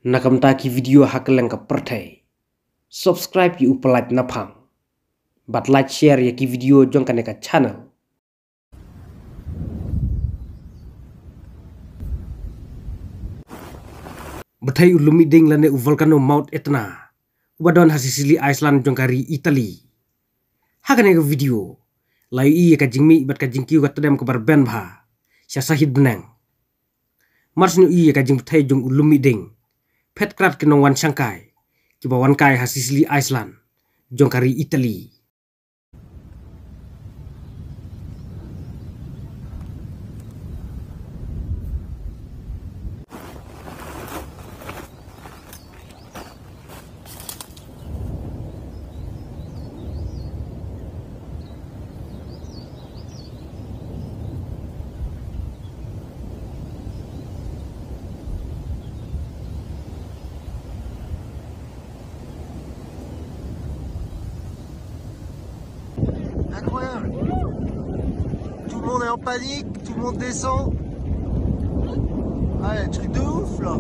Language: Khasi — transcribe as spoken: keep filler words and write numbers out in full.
Na ka bynta ki video ha kylleng ka pyrthei, subscribe ïa u Pyllait Naphang bad like share ïa ki video jong kane ka channel. Bthei u lum mihding lane u volcano Mount Etna, uba don ha Sicily Island jong ka ri Italy. Ha kane ka video la ïohi ïa ka jingmih bad ka jingkiew ka tdem kaba rben bha sha sahit bneng. Mar shu ïohi ïa ka jingbthei jong u lum mihding, phet krad ki nongwan shangkai kiba wan kai ha Sicily Island jong ka ri Italy. Incroyable. Tout le monde est en panique, tout le monde descend. Ah, il y a un truc de ouf là.